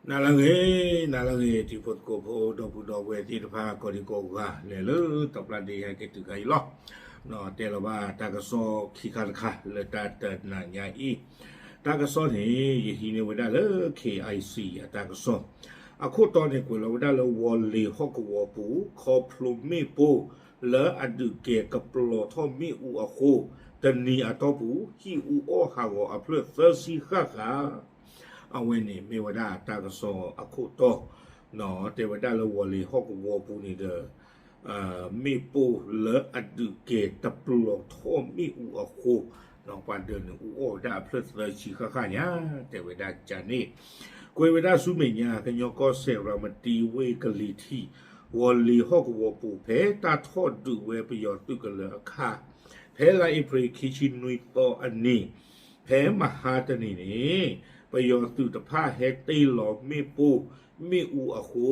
နၤလၢအဂ့ၤ, နၤလၢအဂ့ၤ တံၤဖိသကိးဖိ ဒီပုၢ်ဒီဝဲၢ်သ့ၣ်တဖၣ် ကိးဒံကိးဂၤ လဲၤလၢတၢ်ပျၢ်ဒ့ဟဲက့ၤတုၤခါအံၤလီၤ. တဲလီၤဘၣ်တၢ်ကစီၣ်ခံခါတခါလၢတၢ်တနၤညါအံၤ, တၢ်ကစီၣ်န့ၣ် ယဟံးန့ၢ်ဝဲဒၣ်လၢ KIC အတၢ်ကစီၣ်, အခိၣ်တီန့ၣ် ကွဲးလီၤဝဲဒၣ်လၢဝီၤလ့ၤဟီၣ်ကဝီၤပူၤ ခီဖျိမ့ၣ်ပိၢ်လၢအဒုးကဲၤကပျီၤထီၣ်မ့ၣ်အူအဃိ, တနံၤအတီၢ်ပူၤ ဟံၣ်အူအီၣ်ဟးဂီၤအဖျၢၣ်သၢဆံဃၣ်ဃၣ် အဝဲန့ၣ်မ့ၢ်ဝဲဒၣ်တၢ်ကစီၣ်အခိၣ်တီ, တဲဝဲဒၣ်လၢဝီၤလ့ၤဟီၣ်ကဝီၤပူၤန့ၣ်ဒီး မ့ၣ်ပိၢ်လၢအဒုးကဲၤတပျီၤထီၣ်မ့ၣ်အူအဃိ, ပှၤဒၢးန့ၣ်အူအီၣ်ဝဲဒၣ်အဖျၢၣ်သၢဆံဃၣ်ဃၣ်ညါ, တဲဝဲဒၣ်ကန့ၣ်, ကွဲးဝဲဒၣ်ဆူမဲာ်ညါ ကညီကီၢ်စဲၣ် ရၤမတံဝ့ၢ်ကလံၤထံး ဝီၤလ့ၤဟီၣ်ကဝီၤပူၤ ဖဲတၢ်ထီၣ်ဒုးဝဲပယီၤသုးကလၢၤအခါ, ဖဲလါအ့ဖြ့ၣ်ခံဆံနွံသီအနံၤ, ဖဲမဟါတနံၤန့ၣ်, ပယီၤသုးတဖၣ်ဟဲတ့ၢ်လီၤမ့ၣ်ပိၢ်မ့ၣ်အူအဃိ,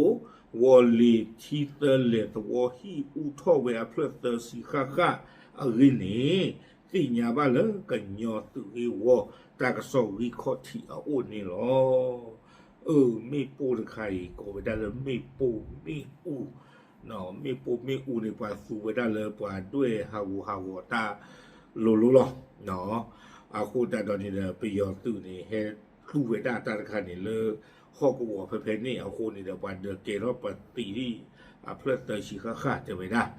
ဝီၤလ့ၤထံသၢလဲၤသဝီဟံၣ်အူထီၣ်ဝဲအဖျၢၣ်သၢဆံဃၣ်ဃၣ်အဂ့ၢ်န့ၣ်, သ့ၣ်ညါဘၣ်လၢကညီသုးဂ့ၢ်ဝီ တၢ်ကစီၣ်ဂံၢ်ခီၣ်ထံးအအိၣ်န့ၣ်လီၤ. အၢ မ့ၣ်ပိၢ်တခါအံၤ ကိးဝဲဒၣ်လၢမ့ၣ်ပိၢ်မ့ၣ်အူ, မ့ၣ်ပိၢ်မ့ၣ်အူန့ၣ် ပှၤသူဝဲဒၣ်လၢပှၤဒွဲၣ်ဟးဂူာ်ဟးဂီၤတၢ်လိၤလိၤလီၤ. အဃိသတးဒီးန့ၣ်ဒီး ပယီၤသုးန့ၣ် ဟဲသူဝဲဒၣ်တၢ်တခါန့ၣ်လၢ ဟီၣ်ကဝီၤဖဲဖဲန့ၣ်အဃိန့ၣ်ဒီး ပှၤဒၢးကဲထီၣ်ပသံး အဖျၢၣ်သၢဆံဃၣ်ဃၣ်တဲဝဲဒၣ်,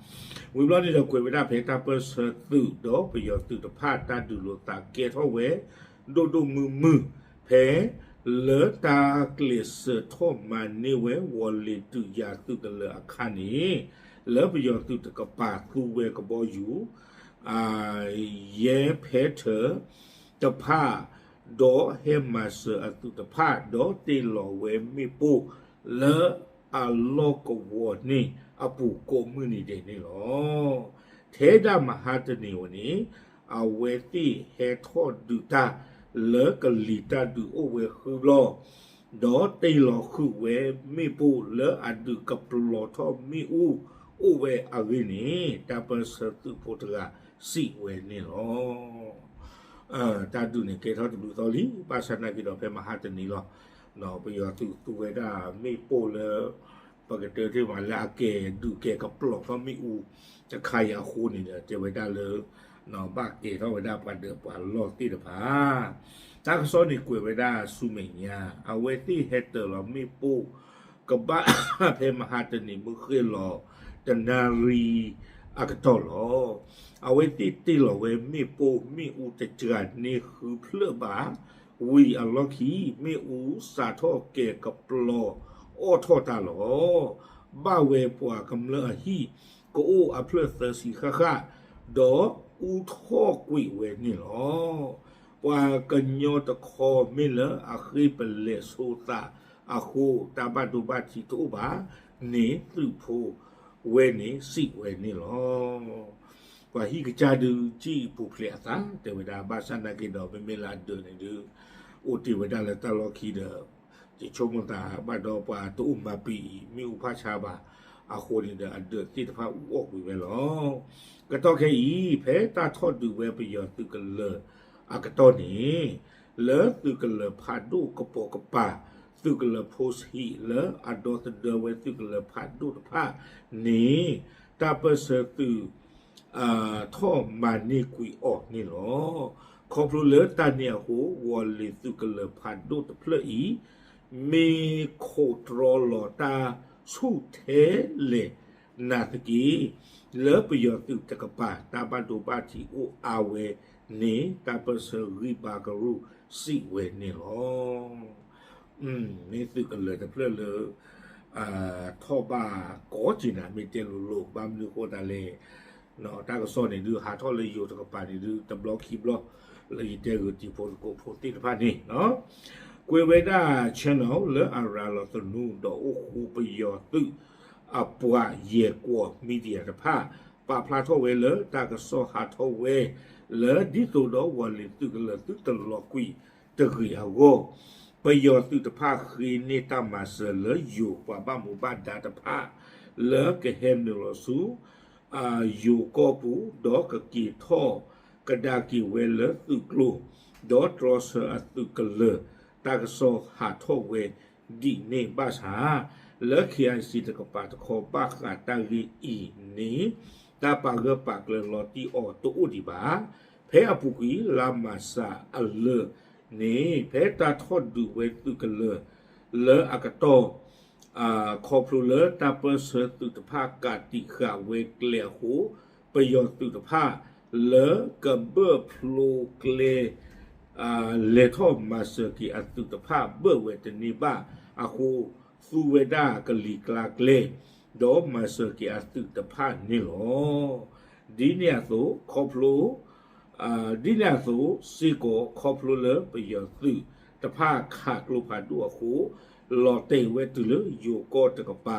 ဝံၤဘျီန့ၣ်ဒီး ကွဲးဝဲဒၣ်ဖဲတၢ်ပၢၢ်ဆၢသုးဒီးပယီၤသုးတဖၣ် တၢ်ဒုးလိာ်သးကဲထီၣ်ဝဲ ဒိၣ်ဒိၣ်မုၢ်မုၢ်, ဖဲလၢတၢ်ကျဲးစၢးထီၣ်မၤန့ၢ်ဝဲ ဝီၤလ့ၤဒုးယၤသုးကလၢၤအခါန့ၣ်, လၢပယီၤသုးတကပၤသူဝဲကဘီယူၤ ယဲဖဲထၢၣ်တဖၣ်, ဒီးဟဲမၤစၢၤအသုးတဖၣ် ဒီးတ့ၢ်လီၤဝဲမ့ၣ်ပိၢ်လၢအလီၢ်ကဝီၤန့ၣ်အပူၤကိးမုၢ်နံၤဒဲးန့ၣ်လီၤ. ထဲဒၣ်မဟါတနံၤဝဲန့ၣ်, အဝဲသ့ၣ်ဟဲထီၣ်ဒုးတၢ်လၢကလံၤတၢ်ဒုးအိၣ်ဝဲဃုဘျီ ဒီးတ့ၢ်လီၤဃုာ်ဝဲမ့ၣ်ပိၢ်လၢအဒုးကပျီၤထီၣ်မ့ၣ်အူ အိၣ်ဝဲအဂ့ၢ်န့ၣ် တၢ်ပၢၢ်ဆၢသုးဖိတဂၤစံးဝဲန့ၣ်လီၤ. တၢ်ဒုးန့ၣ်ကဲထီၣ်တဘျုးသီလံ, ဘၣ်ဆၣ်နာ်က့ဒီးဖဲမဟါတနံၤလီၤ. ပယီၤသုးသူဝဲဒၣ်မ့ၣ်ပိၢ်လၢ ပကတဲတ့ၢ်မးလၢအကဲဒုးကဲကပျီၤထီၣ်မ့ၣ်အူတခါအံၤအဃိန့ၣ်ဒီး တဲဝဲဒၣ်လၢ ဘၣ်ကဲထီၣ်ဝဲဒၣ်ပှၤဒၢးပှၤလီၢ်သ့ၣ်တဖၣ်, တၢ်ကစီၣ်န့ၣ်ကွဲးဝဲဒၣ်ဆူမဲာ်ညါ, အဝဲသ့ၣ်ဟဲတၢၤလီၤမ့ၣ်ပိၢ် ကဘၣ်ဖဲမဟါတနံၤမုၢ်ဃ့ၢ်လီၤ တနၣ်ရံၣ်အကတီၢ်လီၤ. အဝဲသ့ၣ်တ့ၢ်လီၤဝဲမ့ၣ်ပိၢ်မ့ၣ်အူတစှၤန့ၢ်ဃုဖျၢၣ်ဘၣ်, ဝံၤအလီၢ်ခံ မ့ၣ်အူစးထီၣ်ကဲကပျီၤအီၣ်ထီၣ်တၢ်လီၤ. ဘၣ်ဝဲပှၤကမျၢၢ်အဟံၣ် ကအိၣ်အဖျၢၣ်သၢဆံဃၣ်ဃၣ်, ဒီးအူထီၣ်ကွံာ်ဝဲန့ၣ်လီၤ. ပှၤကညီတခီမ့ၢ်လၢအဃ့ၢ်ပလဲၤဆိသးအဃိ တၢ်ဘၣ်ဒိဘၣ်ထံးတအိၣ်ဘၣ်န့ၣ် သုးဖိဝဲန့ၣ်စံးဝဲန့ၣ်လီၤ. ပှၤဟံၣ်ကစၢ်ဒုးစံၣ်ပူၤဖျဲးအသး တဲဝဲဒၣ် ဘၣ်ဆၣ်နာ်က့ဒီး မ့မ့ၢ်လၢအဒၢးန့ၣ်ဒုး အိၣ်တ့ၢ်ဝဲဒၣ်လၢတၢ်လီၢ်ခံဒီး ယဆိကမိၣ်သးဘၣ်ဒီးပှၤတအိၣ်မၤပံာ်မ့ၣ်အူဖးဆါဘၣ်အဃိန့ၣ်ဒီး အဒၢးသ့ၣ်တဖၣ်အူအီၣ်ကွံာ်ဝဲလီၤ. ကတီၢ်ခဲအံၤ ဖဲတၢ်ထီၣ်ဒုးဝဲပယီၤသုးကလၢၤအကတီၢ်န့ၣ် လၢသုးကလၢၤဖးဒိၣ်ကပိာ်ကပၤ သုးကလၢၤဖိဆံးလၢအဒီသဒၢဝဲသုးကလၢၤဖးဒိၣ်တဖၣ်န့ၣ် တၢ်ပၢၢ်ဆၢသုး ထီၣ်မၤန့ၢ်ကွံာ်အီၤန့ၣ်လီၤ. ခီဖျိလၢတၢ်န့ၣ်အဃိ ဝီၤလ့ၤသုးကလၢၤဖးဒိၣ်တဖျၢၣ်အံၤ မ့ၢ်ခိးတြီလီၤတၢ်ဆူၣ်ထဲလဲၣ်နၤသက့ လၢပယီၤသုးတကပၤ တၢ်ဘၣ်ဒိဘၣ်ထံးအိၣ်အါဝဲန့ၣ် တၢ်ပၢၢ်ဆၢဂံၢ်ဘါကရူၢ်စံးဝဲန့ၣ်လီၤ. မ့ၢ်သုးကလၢၤတဖျၢၣ်လၢ ထီၣ်ဘၣ်ကီးက့ၤနၤ မ့ၢ်တဲလိၤလိၤ ဘၣ်မနုၤအဃိသတးလဲၣ်, တၢ်ကစီၣ်န့ၣ်ဒုး ဟးထီၣ်လၢယိၤတကပၤန့ၣ်ဒုး တဘျီခံဘျီ လၢယတဲဂုာ်တံၤဖိသကိးဖိသ့ၣ်တဖၣ်န့ၣ် ကွဲးဝဲဒၣ် channel လၢအရၤလီၤသနူဒီးအိၣ်ဃူပယီၤသုး အပှၤယဲၢ်ကွီၢ် media တဖၣ် ပာ်ဖျါထီၣ်ဝဲလၢတၢ်ကစီၣ်ဟးထီၣ်ဝဲ လၢဒ်သိးဒီးဝီၤလ့ၤသုးကလၢၤသုတလီၤကွံာ်တဂ့ၤအဂီၢ် ပယီၤသုးတဖၣ်ဃ့န့ၢ်တၢ်မၤစၢၤလၢယိၤပှၤဘၣ်မူဘၣ်ဒါတဖၣ် လၢကဟဲနုာ်လီၤဆူ ယိၤကီၢ်ပူၤ ဒီးကက့ၤထီၣ်ကဒါက့ၤဝဲလၢသုးကျိၤ ဒီးတြီဆၢအသုးကလၢၤ တၢ်ကစီၣ်ဟးထီၣ်ဝဲ ဒ်န့ၣ်ဘၣ်ဆၣ်, လၢ KIC တကပၤတခီဘၣ်ဃးတၢ်ဂ့ၢ်အံၤန့ၣ်, တၢ်ပာ်ဂၢၢ်ပာ်ကျၢၤလီၤတံၢ်အီၤတအိၣ်ဒံးဘၣ်. ဖဲအပူၤကွံာ်လါမၢ်ၡးအလၢာ်န့ၣ်, ဖဲတၢ်ထီၣ်ဒုးဝဲသုးကလၢၤလၢအကတီၢ် ခီဖျိလၢတၢ်ပၢၢ်ဆၢသုးတဖၣ်ကးတံာ်ဃာ်ဝဲကျဲအဃိ, ပယီၤသုးတဖၣ်လၢကဘၢၣ်ဖျိကျဲ လဲၤထီၣ်မၤစၢၤက့ၤအသုးတဖၣ်ဘၢၣ်ဝဲတန့ၢ်ဘၣ်အဃိ, သူဝဲဒၣ်ကလံၤကျါကျဲ, ဒီးမၤစၢၤက့ၤအသုးတဖၣ်န့ၣ်လီၤ. ဒ်န့ၣ်အသိး ခီဖျိ ဒ်န့ၣ်အသိးစ့ၢ်ကီး ခီဖျိလၢပယီၤသုးတဖၣ်ခးကျိဖးဒိၣ်အဃိ, လီၤတဲာ်ဝဲတုၤလၢယိၤကီၢ်တကပၤ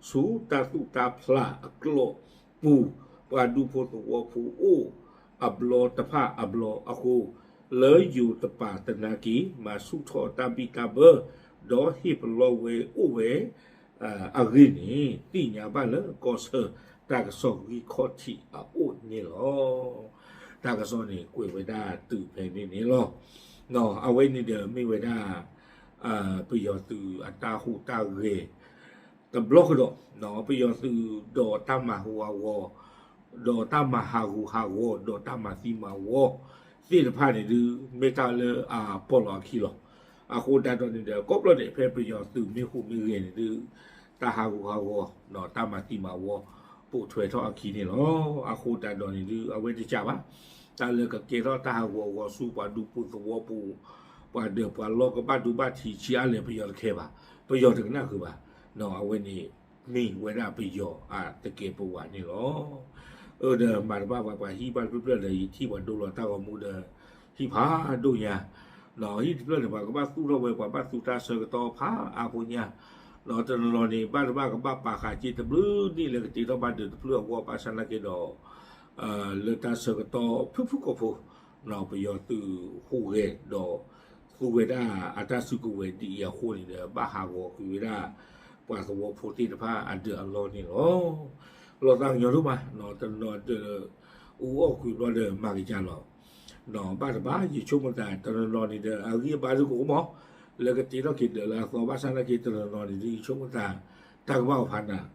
ဆူတၢ်သူၣ်တၢ်ဖျးအကျိာ်ပူၤ, ပှၤဒူဖိသဝီဖိအိၣ်အဘျီတဖၣ်အဘျီအဃိ, လၢယိၤတပၤသနာ်က့ မၤဆူၣ်ထီၣ်တၢ်ဘံၣ်တၢ်ဘၢ, ဒီးဟ့ၣ်ပလီၢ်ဝဲအိၣ်ဝဲ အဂ့ၢ်န့ၣ် သ့ၣ်ညါဘၣ်လၢကီၢ်ဆၢတၢ်ကစီၣ်ဂံၢ်ခီၣ်ထံးအအိၣ်န့ၣ်လီၤ. တၢ်ကစီၣ်န့ၣ် ကွဲးဝဲဒၣ်တုၤဖဲန့ၣ်န့ၣ်လီၤ. အဝဲန့ၣ်ဒီးမ့ၢ်ဝဲဒၣ် ပယီၤသုးအတၢ်ဟူးတၢ်ဂဲၤ တဘျီကဒီး, ပယီၤသုးဒီးတၢ်မၤဟးဂူာ်ဟးဂီၤ, ဒီးတၢ်မၤဟးဂူာ်ဟးဂီၤ, ဒီးတၢ်မၤသံမၤဝီသ့ၣ်တဖၣ်န့ၣ်ဒုး မ့ၢ်တၢ်လၢအပီၢ်လီၤအခံလီၤ. အဃိသတးဒီးန့ၣ်ဒီး ကိးဘျီန့ၣ် ဖဲပယီၤသုးမ့ၢ်ဟူးမ့ၢ်ဂဲၤန့ၣ်ဒုး တၢ်ဟးဂူာ်ဟးဂီၤ ဒီးတၢ်မၤသံမၤဝီ ပိာ်ထွဲထီၣ်အခံန့ၣ်လီၤ. အဃိသတးဒီးန့ၣ်ဒုး အဝဲတကးဘၣ် တၢ်လၢကကဲထီၣ်တၢ်ဟးဂူာ်ဟးဂီၤဆူပှၤဒူဖိသဝီပူၤ, ပှၤဒၢးပှၤလီၢ်ကဘၣ်ဒိဘၣ်ထံးဆံးအါလဲၣ် ပယီၤတခဲဘၣ်, ပယီၤတကနၣ်ဃုာ်ဘၣ်. အဝဲန့ၣ် မ့ၢ်ဝဲဒၣ်ပယီၤအတကဲးပဝးန့ၣ်လီၤ. အၢ ဒီးမၤတဘၣ်ပှၤ ပှၤဟံၣ်ဘၣ်တဖျၢၣ်ဖျၢၣ်ဒီး ယထံၣ်ပှၤဒိလီၤတၢ်ဂီၤမူဒီး ဟံၣ်ဖးဒိၣ်ညါ, ဟံၣ်တဖျၢၣ်န့ၣ် ပှၤကဘၣ်သူၣ်ထီၣ်ဝဲ ပှၤဘၣ်သူတၢ်ဆၢကတီၢ်ဖးအါဖိညါ, ဒီးတနီၤနီၤန့ၣ် ဘၣ်တဘၣ်ကဘၣ်ပာ်ဃာ်က့ၤတဘျုးနံၣ်လၢကတ့ထီၣ်ဘၣ်ဒၢးတဖျၢၣ်အဂီၢ် ဘၣ်ဆၣ်သနာ်က့ဒီး လၢတၢ်ဆၢကတီၢ်ဖုၣ်ဖုၣ်ကိာ်ဖိ ပယီၤသုးဟူးဂဲၤဒီး သူဝဲဒၣ်အတၢ်စုကဝဲၤဒ်အံၤအဃိန့ၣ်ဒီး ဘၣ်ဟးဂီၤကွံာ်ဝဲဒၣ် ပှၤသဝီဖိသ့ၣ်တဖၣ်အဒၢးအလီၢ်န့ၣ်လီၤ. လီၤသးကညီၤဒိၣ်မး, တနီၤဒၢး အူအီၣ်ကွံာ်ဘျီဒီးမၤကစၢ်လီၤ. ဘၣ်တဘၣ် ယဆိကမိၣ်သး တနီၤနီၤန့ၣ်ဒီး အဂံၢ်အဘါဒုးကအိၣ်မး လၢကတ့ထီၣ်က့ၤဒၢးလၢအသီ ဘၣ်ဆၣ်သနာ်က့ တနီၤနီၤန့ၣ်ဒုး ယဆိကမိၣ်သး တၢ်ကဘၣ်အိၣ်ဖးနး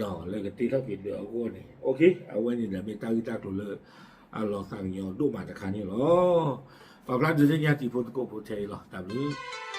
လၢကတ့ထီၣ်က့ၤဒၢးအဂီၢ်န့ၣ် အဝဲန့ၣ်ဒီးမ့ၢ်တၢ်ဂ့ၢ်တၢ်ကျိၤလၢ အလီၤသးကညီၤဒိၣ်မးတခါန့ၣ်လီၤ. ပာ်ဖျါဒုးသ့ၣ်ညါတံၤဖိသကိးဖိထဲအံၤလီၤ. တၢ်ဘျုး